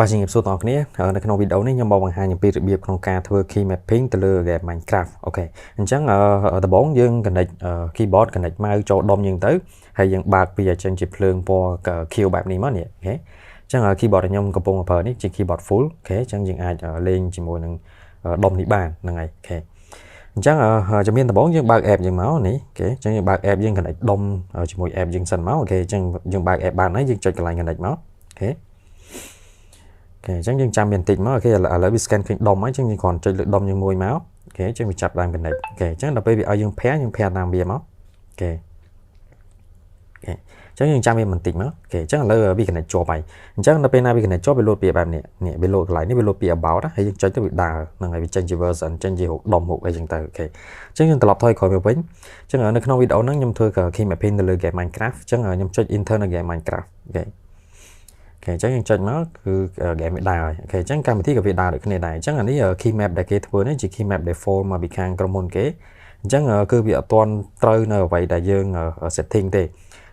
បាទជំរាបសួរទាំងអស់គ្នានៅក្នុងវីដេអូនេះខ្ញុំមកបង្ហាញអំពីរបៀបក្នុងការធ្វើ key mapping ទៅលើ game Minecraft។ OK អញ្ចឹងដំបូងយើង connect keyboard connect mouse ចូលដុំយើងទៅហើយយើងបើកវាឲ្យចេញជាភ្លើងពណ៌ខៀវបែបនេះមកនេះ។ OK អញ្ចឹង keyboard ដែលខ្ញុំកំពុងប្រើនេះជា keyboard full។ OK អញ្ចឹងយើងអាចលេងជាមួយនឹងដុំនេះបានហ្នឹងហើយ។ OK អញ្ចឹងជំហានដំបូងយើងបើក app យើងមកនេះ។ OK អញ្ចឹងយើងបើក app យើង connect ដុំជាមួយ app យើងសិនមក។ OK អញ្ចឹងយើងបើក app បានហើយយើងចុចកន្លែង connect មក។ OK អញ្ចឹងយើងចាំវាបន្តិចមក។ OK ឥឡូវវា scan ឃើញដុំហើយអញ្ចឹងយើងគ្រាន់ចុចលើដុំយើងមួយមក។ OK អញ្ចឹងវាចាប់ដើម connect។ OK អញ្ចឹងដល់ពេលវាឲ្យយើង pair យើង pair តាមវាមក។ OK អញ្ចឹងយើងចាំវាបន្តិចមក។ OK អញ្ចឹងឥឡូវវា connect ជាប់ហើយអញ្ចឹងដល់ពេលណាវា connect ជាប់វាលោតពីបែបនេះនេះវាលោតកន្លែងនេះវាលោតពី about ហើយយើងចុចទៅវាដើរហ្នឹងហើយវាចេញជា version ចេញជារូបដុំរូបអីចឹងទៅ។ OK អញ្ចឹងយើងត្រឡប់ថយក្រោយមកវិញអញ្ចឹងនៅក្នុងវីដេអូហ្នឹងខ្ញុំធ្វើ key mapping ទៅលើ game Minecraft អញ្ចឹងខ្ញុំចុច enter នៅ game Minecraft។ OK អញ្ចឹងយើងចុចមកគឺ game វាដើរហើយ។ OK អញ្ចឹងកម្មវិធីក៏វាដើរដូចគ្នាដែរអញ្ចឹងអានេះ key map ដែលគេធ្វើនេះជា key map default មកពីខាងក្រុមហ៊ុនគេអញ្ចឹងគឺវាអត់ទាន់ត្រូវនៅអ្វីដែលយើង setting ទេ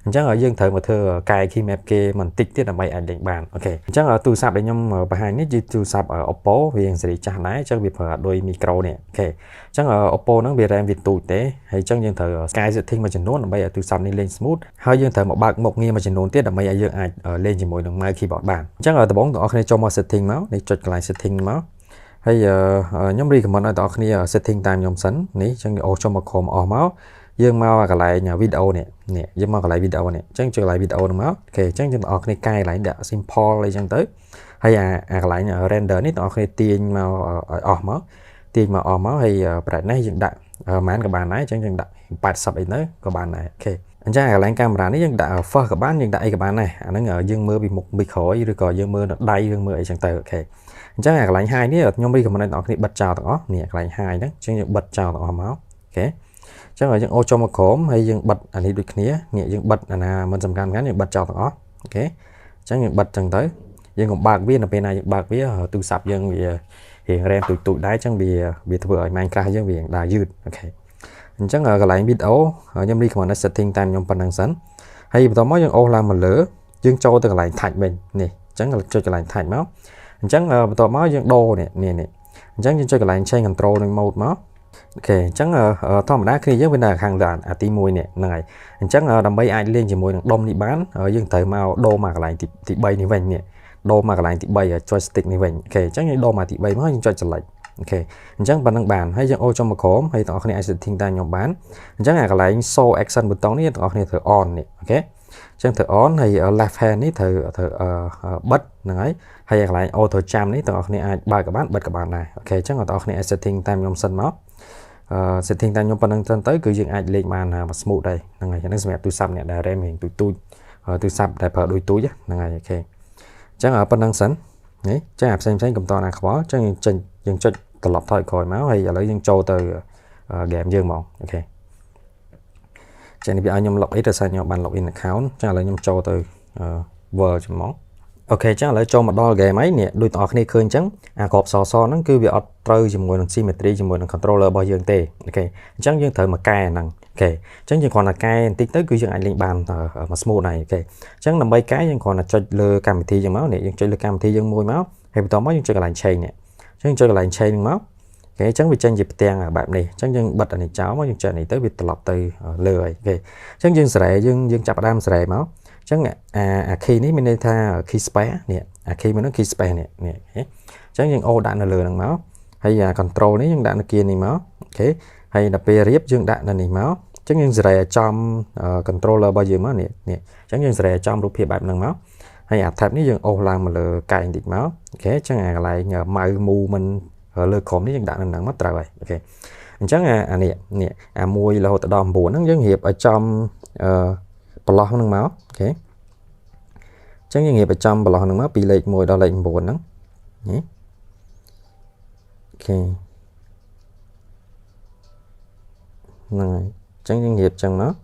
អញ្ចឹងយើងត្រូវមកធ្វើកែ key map គេបន្តិចទៀតដើម្បីអាចលេងបាន។ OK អញ្ចឹងទូរស័ព្ទដែលខ្ញុំបង្ហាញនេះជាទូរស័ព្ទ Oppo វាស៊េរីចាស់ដែរអញ្ចឹងវាប្រើដោយ micro នេះ។ OK អញ្ចឹង Oppo ហ្នឹងវា RAM វាទូចទេហើយអញ្ចឹងយើងត្រូវកែ setting មួយចំនួនដើម្បីឲ្យទូរស័ព្ទនេះលេង smooth ហើយយើងត្រូវមកបើកមុខងារមួយចំនួនទៀតដើម្បីឲ្យយើងអាចលេងជាមួយនឹង mouse keyboard បានអញ្ចឹងដំបូងបងប្អូនគ្នាចូលមក setting មកនេះចុចកន្លែង setting មកហើយខ្ញុំ recommend ឲ្យបងប្អូនគ្នា setting តាមខ្ញុំសិននេះអញ្ចឹងអូសចុះមកក្រោមអស់មកយើងមកកន្លែងវីដេអូនេះនេះយើងមកកន្លែងវីដេអូនេះអញ្ចឹងចុចកន្លែងវីដេអូហ្នឹងមក។ OK អញ្ចឹងយើងបងប្អូនគ្នាកែកន្លែងដាក់ simple អីចឹងទៅហើយអាកន្លែង render នេះបងប្អូនគ្នាទាញមកឲ្យអស់មកទាញមកអស់មកហើយ brightness យើងដាក់ប្រហែលក៏បានដែរអញ្ចឹងយើងដាក់80អីទៅក៏បានដែរ។ OK អញ្ចឹងកន្លែងកាមេរ៉ានេះយើងដាក់ first ក៏បានយើងដាក់អីក៏បានដែរអាហ្នឹងយើងមើលពីមុខពីក្រោយឬក៏យើងមើលនៅដៃយើងមើលអីចឹងទៅ។ OK អញ្ចឹងអាកន្លែង high នេះខ្ញុំ recommend ឲ្យអ្នកនរគ្នាបិទចោលទាំងអស់នេះកន្លែង high ហ្នឹងអញ្ចឹងយើងបិទចោលទាំងអស់មក។ OK អញ្ចឹងយើងអូសចូលមកក្រោមហើយយើងបិទអានេះដូចគ្នានេះយើងបិទអាណាមិនសំខាន់ៗយើងបិទចោលទាំងអស់។ OK អញ្ចឹងយើងបិទអញ្ចឹងទៅយើងកុំបើកវានៅពេលណាយើងបើកវាទូរស័ព្ទយើងវារៀង RAM ទូចទូចដែរអញ្ចឹងវាវាធ្វើឲ្យ Minecraft យើងវាដើរយឺត។ OK អញ្ចឹងកន្លែងវីដេអូខ្ញុំ recommend setting តាមខ្ញុំប៉ុណ្្នឹងសិនហើយបន្ទាប់មកយើងអូសឡើងមកលើយើងចូលទៅកន្លែង touch វិញនេះអញ្ចឹងចុចកន្លែង touch មកអញ្ចឹងបន្ទាប់មកយើងដូរនេះនេះនេះអញ្ចឹងយើងចុចកន្លែង change control នឹង mode មក។ OK អញ្ចឹងធម្មតាគ្នាយើងវានៅខាងលើអាទី1នេះហ្នឹងហើយអញ្ចឹងដើម្បីអាចលេងជាមួយនឹងដុំនេះបានយើងត្រូវមកដូរមកកន្លែងទី3នេះវិញនេះដូរមកកន្លែងទី3 joystick នេះវិញ។ OK អញ្ចឹងយើងដូរមកទី3មកយើងចុច select។ OK អញ្ចឹងប៉ុណ្្នឹងបានហើយយើងអូសចុះមកក្រោមហើយទាំងអស់គ្នាអាច setting តាមខ្ញុំបានអញ្ចឹងអាកន្លែង show action button នេះទាំងអស់គ្នាត្រូវ on នេះ។ OK អញ្ចឹងត្រូវ on ហើយ left hand នេះត្រូវត្រូវបិទហ្នឹងហើយហើយកន្លែង auto jump នេះទាំងអស់គ្នាអាចបើកក៏បានបិទក៏បានដែរ។ OK អញ្ចឹងទាំងអស់គ្នាអាច setting តាមខ្ញុំសិនមក setting តាមខ្ញុំប៉ុណ្្នឹងទៅគឺយើងអាចលេងបាន smooth ដែរហ្នឹងហើយហ្នឹងសម្រាប់ទូរស័ព្ទអ្នកដែល RAM រៀងទូចទូចទូរស័ព្ទដែលប្រើដូចទូចហ្នឹងហើយ។ OK អញ្ចឹងប៉ុណ្្នឹងសិននេះចឹងអាផ្សេងផ្សេងកុំតណាខ្វល់អញ្ចឹងយើងចេញយើងចុចត្រឡប់ថយក្រោយមកហើយឥឡូវយើងចូលទៅ game យើងហ្មង។ OK ចឹងនេះវាឲ្យខ្ញុំ log in ដោយសារខ្ញុំបាន log in account ចឹងឥឡូវខ្ញុំចូលទៅ world ហ្មង។ OK ចឹងឥឡូវចូលមកដល់ game ហើយនេះដូចបងប្អូនគ្នាឃើញចឹងអាក្របសសហ្នឹងគឺវាអត់ត្រូវជាមួយនឹង symmetry ជាមួយនឹង controller របស់យើងទេ។ OK អញ្ចឹងយើងត្រូវមកកែអាហ្នឹង។ OK អញ្ចឹងយើងគ្រាន់តែកែបន្តិចទៅគឺយើងអាចលេងបានមួយ smooth ហើយ។ OK អញ្ចឹងដើម្បីកែយើងគ្រាន់តែចុចលើកម្មវិធីយើងមកនេះយើងចុចលើកម្មវិធីយើងមួយមកហើយបន្ទាប់មកយើងចុចកន្លែង change នេះអញ្ចឹងចុចកន្លែង change ហ្នឹងមក។ OK អញ្ចឹងវាចេញជាផ្ទាំងបែបនេះអញ្ចឹងយើងបិទអានេះចោលមកយើងចុចនេះទៅវាត្រឡប់ទៅលើហើយ។ OK អញ្ចឹងយើងសេរីយើងយើងចាប់ផ្ដើមសេរីមកអញ្ចឹងអាអា key នេះមានន័យថា key space នេះអា key មួយហ្នឹង key space នេះនេះអញ្ចឹងយើងអូដាក់នៅលើហ្នឹងមកហើយអា control នេះយើងដាក់នៅគៀននេះមក។ OK ហើយដល់ពេលរៀបយើងដាក់នៅនេះមកអញ្ចឹងយើងសេរីឲ្យចំ controller របស់យើងមកនេះនេះអញ្ចឹងយើងសេរីឲ្យចំរូបភាពបែបហ្នឹងមកហើយអា tab នេះយើងអូសឡើងមកលើកែងតិចមក។ OK អញ្ចឹងអាកន្លែង mouse movement លើក្រោមនេះយើងដាក់នៅហ្នឹងមកត្រូវហើយ។ OK អញ្ចឹងអានេះនេះអា1រហូតដល់9ហ្នឹងយើងរៀបឲ្យចំអឺប្រឡោះហ្នឹងមក។ OK អញ្ចឹងយើងរៀបឲ្យចំប្រឡោះហ្នឹងមកពីលេខ1ដល់លេខ9ហ្នឹងនេះ។ OK ហ្នឹងហើយអញ្ចឹងយើងរៀបអញ្ចឹងមក។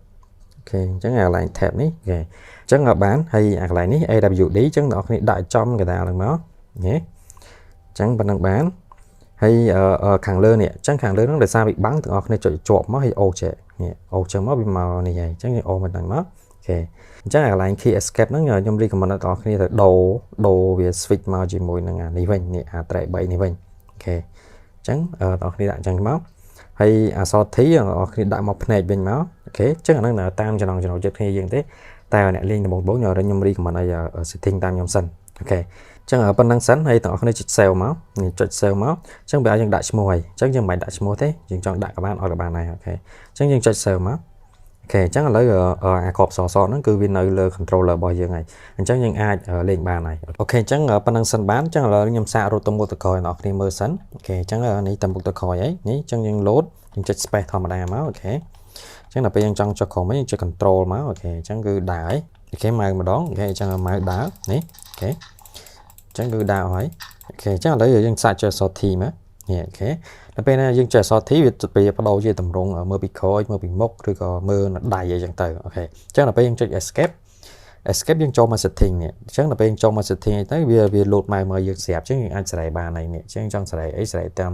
OK អញ្ចឹងអាកន្លែង tab នេះ OK អញ្ចឹងបានហើយអាកន្លែងនេះ AWD អញ្ចឹងបងប្អូនដាក់ចំកណ្ដាលហ្នឹងមកនេះអញ្ចឹងប៉ុណ្្នឹងបានហើយខាងលើនេះអញ្ចឹងខាងលើហ្នឹងដោយសារវាបាំងទាំងអស់គ្នាចុចជាប់មកហើយអូចេះនេះអូចឹងមកវាមកនេះហើយអញ្ចឹងយើងអូមកហ្នឹងមក។ OK OK អញ្ចឹងអាកន្លែង key escape ហ្នឹងខ្ញុំ recommend ដល់អ្នកគ្នាទៅដូរដូរវា switch មកជាមួយនឹងអានេះវិញនេះអាត្រែ3នេះវិញ OK អញ្ចឹងបងប្អូនដាក់អញ្ចឹងមកហើយអក្សរ T បងប្អូនដាក់មកភ្នែកវិញមក OK អញ្ចឹងអាហ្នឹងតាមចំណងចំណូលចិត្តគ្នាយើងទេតែអ្នកលេងដំបូងៗខ្ញុំ recommend ឲ្យ setting តាមខ្ញុំសិន OK អញ្ចឹងប៉ុណ្្នឹងសិនហើយទាំងអស់គ្នាចុច save មកនេះចុច save មកអញ្ចឹងវាឲ្យយើងដាក់ឈ្មោះហើយអញ្ចឹងយើងមិនបាច់ដាក់ឈ្មោះទេយើងចង់ដាក់ក៏បានអត់ក៏បានដែរ OK អញ្ចឹងយើងចុច save មក OK អញ្ចឹងឥឡូវអាក្របសសហ្នឹងគឺវានៅលើ controller របស់យើងហើយអញ្ចឹងយើងអាចលេងបានហើយ OK អញ្ចឹងប៉ុណ្្នឹងសិនបានអញ្ចឹងឥឡូវខ្ញុំសាករត់ទៅមុខទៅក្រោយអ្នកនរគ្នាមើលសិន OK អញ្ចឹងនេះទៅមុខទៅក្រោយហើយនេះអញ្ចឹងយើង load យើងចុច space ធម្មតាមក OK អញ្ចឹងដល់ពេលយើងចង់ចុះក្រោមវិញយើងចុច control មក OK អញ្ចឹងគឺដើរហើយ OK ម៉ៅម្ដង OK អញ្ចឹងម៉ៅដើរនេះ OK អញ្ចឹងគឺដើរហើយ OK អញ្ចឹងឥឡូវយើងសាកចុចអក្សរ T មកនេះ OK ដល់ពេលណាយើងចុចអក្សរ T វាវាបដូរជាតម្រងមើលពីក្រោយមើលពីមុខឬក៏មើលដៃអីចឹងទៅ OK អញ្ចឹងដល់ពេលយើងចុច escape escape យើងចូលមក setting នេះអញ្ចឹងដល់ពេលយើងចូលមក setting អីទៅវាវា load ម៉ៅមកយើងស្រាប់អញ្ចឹងយើងអាចសេរីបានហើយនេះអញ្ចឹងចង់សេរីអីសេរីតាម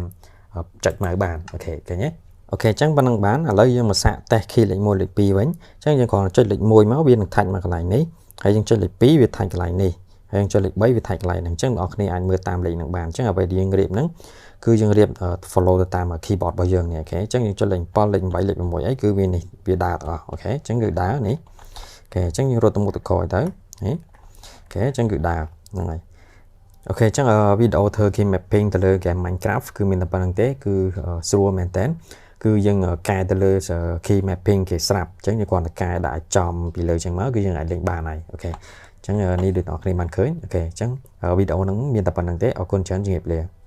ចុចម៉ៅបាន OK ឃើញទេ OK អញ្ចឹងប៉ុណ្្នឹងបានឥឡូវយើងមកសាកតេស្ត key លេខ1លេខ2វិញអញ្ចឹងយើងគ្រាន់តែចុចលេខ1មកវានឹង touch មកកន្លែងនេះហើយយើងចុចលេខ2វា touch កន្លែងនេះហើយយើងចុចលេខ3វា touch កន្លែងហ្នឹងអញ្ចឹងបងប្អូនអាចមើលតាមលេខហ្នឹងបានអញ្ចឹងអ្វីដែលយើងរៀបហ្នឹងគឺយើងរៀប follow ទៅតាម keyboard របស់យើងនេះ OK អញ្ចឹងយើងចុចលេខ7លេខ8លេខ6អីគឺវានេះវាដើរទាំងអស់ OK អញ្ចឹងគឺដើរនេះ OK អញ្ចឹងយើងរត់ទៅមុខទៅក្រោយទៅនេះ OK អញ្ចឹងគឺដើរហ្នឹងហើយ OK អញ្ចឹងវីដេអូធ្វើ key mapping ទៅលើ game Minecraft គឺមានតែប៉ុណ្្នឹងទេគឺស្រួលមែនតើគឺយើងកែទៅលើ key mapping គេស្រាប់អញ្ចឹងយើងគ្រាន់តែកែដាក់ឲ្យចំពីលើអញ្ចឹងមកគឺយើងអាចលេងបានហើយ OK អញ្ចឹងនេះដូចអ្នកគ្នាបានឃើញ OK អញ្ចឹងវីដេអូហ្នឹងមានតែប៉ុណ្្នឹងទេអរគុណច្រើនជំរាបលា។